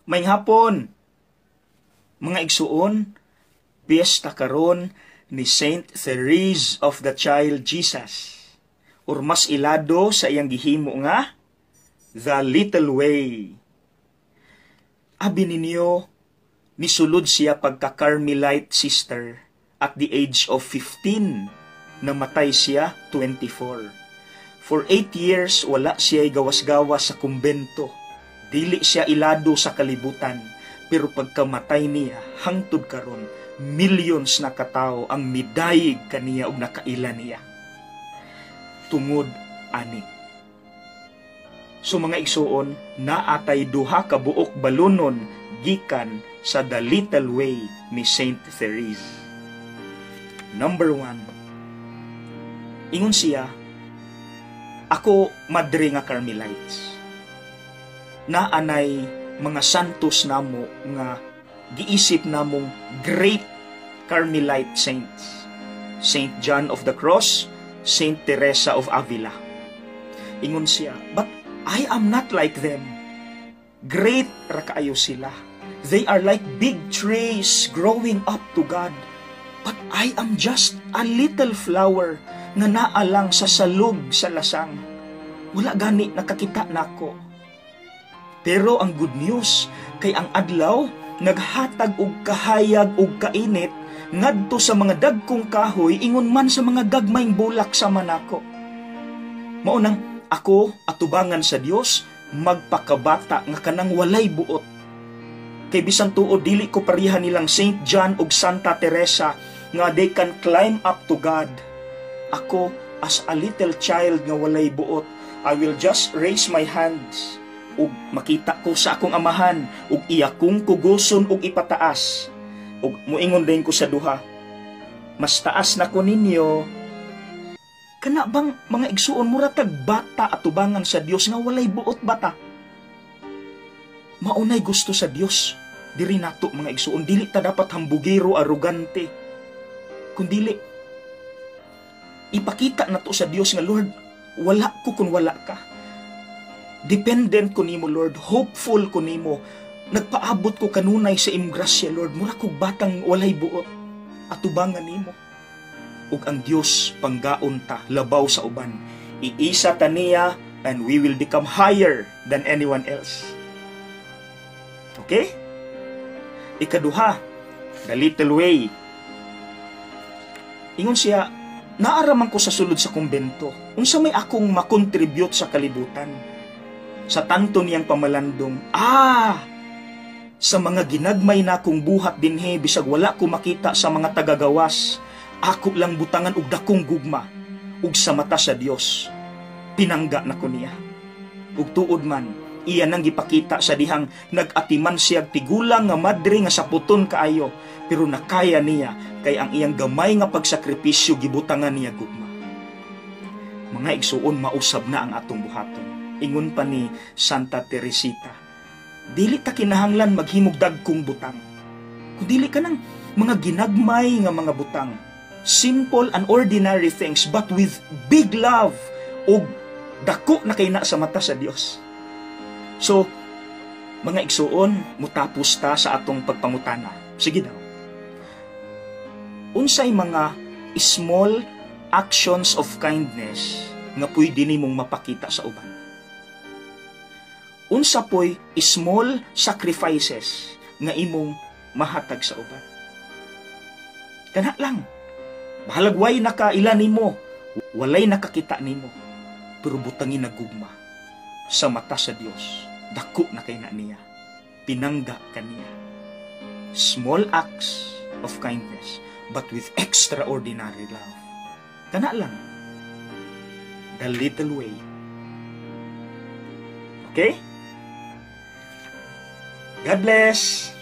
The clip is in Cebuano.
Maayong hapon. Mga igsuon, piyesta karon ni Saint Therese of the Child Jesus. Or mas ilado sa iyang gihimo nga The Little Way. Abi ninyo, nisulod siya pagka Carmelite sister at the age of 15. Namatay siya 24. For 8 years, wala siya gawas-gawas sa kumbento. Dili siya ilado sa kalibutan. Pero pagkamatay niya, hangtod karon, millions na katao ang midayig kaniya ug nakaila niya. Tungod ani. So mga igsuon, naatay duha ka buok balunon gikan sa The Little Way ni Saint Therese. Number 1. Ingon siya, "Ako madre nga Carmelites. Naanay mga santos namo nga giisip namong great Carmelite saints. Saint John of the Cross, Saint Teresa of Avila." Ingon siya, "But I am not like them. Great ra kaayo sila. They are like big trees growing up to God. But I am just a little flower nga naa lang sa salog sa lasang. Wala gani nakakita nako. Pero ang good news kay ang adlaw naghatag og kahayag og kainit ngadto sa mga dagkong kahoy, ingon man sa mga gagmayng bulak sama nako. Mao nang ako atubangan sa Dios magpakabata nga kanang walay buot. Kay bisan tuod dili ko pareha nilang Saint John ug Santa Teresa nga they can climb up to God. Ako, as a little child nga walay buot, I will just raise my hands ug makita ko sa akong Amahan ug iya kong kugoson ug ipataas. Ug muingon din ko sa duha, 'Mas taas na ko ninyo.'" Kana bang, mga igsuon, mura tag bata atubangan sa Dios nga walay buot bata? Maunay gusto sa Dios diri nato, mga igsuon. Dili ta dapat hambugiro, arugante, kundili ipakita nato sa Dios nga, "Lord, wala ko kung wala ka. Dependent ko nimo, Lord. Hopeful ko nimo. Nagpaabot ko kanunay sa imong grasya, Lord. Mura kog batang walay buot atubangan nimo." Ug ang Dios panggaon ta labaw sa uban. Iisa ta niya and we will become higher than anyone else. Okay? Ikaduha, The Little Way. Ingon siya, "Naaraman ko sa sulod sa kumbento. Unsa may akong makontribute sa kalibutan?" Sa tanto niyang pamalandong, "Sa mga ginagmay na kong buhat dinhi, bisag wala ko makita sa mga tagagawas, ako lang butangan og dakong gugma ug sa mata sa Dios pinangga na ko niya." Ug tuod man, iya nang gipakita sa dihang nag-atiman siya tigulang nga madre nga saputon kaayo, pero nakaya niya kay ang iyang gamay nga pagsakripisyo gibutangan niya gugma. Mga igsuon, mausab na ang atong buhaton. Ingon pa ni Santa Teresita, dili ta kinahanglan maghimog dagkong butang. Kung dili ka ng mga ginagmay nga mga butang, simple and ordinary things but with big love, ug dako na kay na sa mata sa Dios. So, mga igsuon, mutapos ta sa atong pagpangutana. Sige daw. Unsay mga small actions of kindness nga pwede nimong mapakita sa uban? Unsa poy small sacrifices nga imong mahatag sa uban? Kana lang. Bahalag way nakaila nimo, walay nakakita nimo, pero butangin na gugma sa mata sa Dios. Dako na kay na niya. Pinangga kaniya. Small acts of kindness but with extraordinary love. Kana lang. The Little Way. Okay? God bless!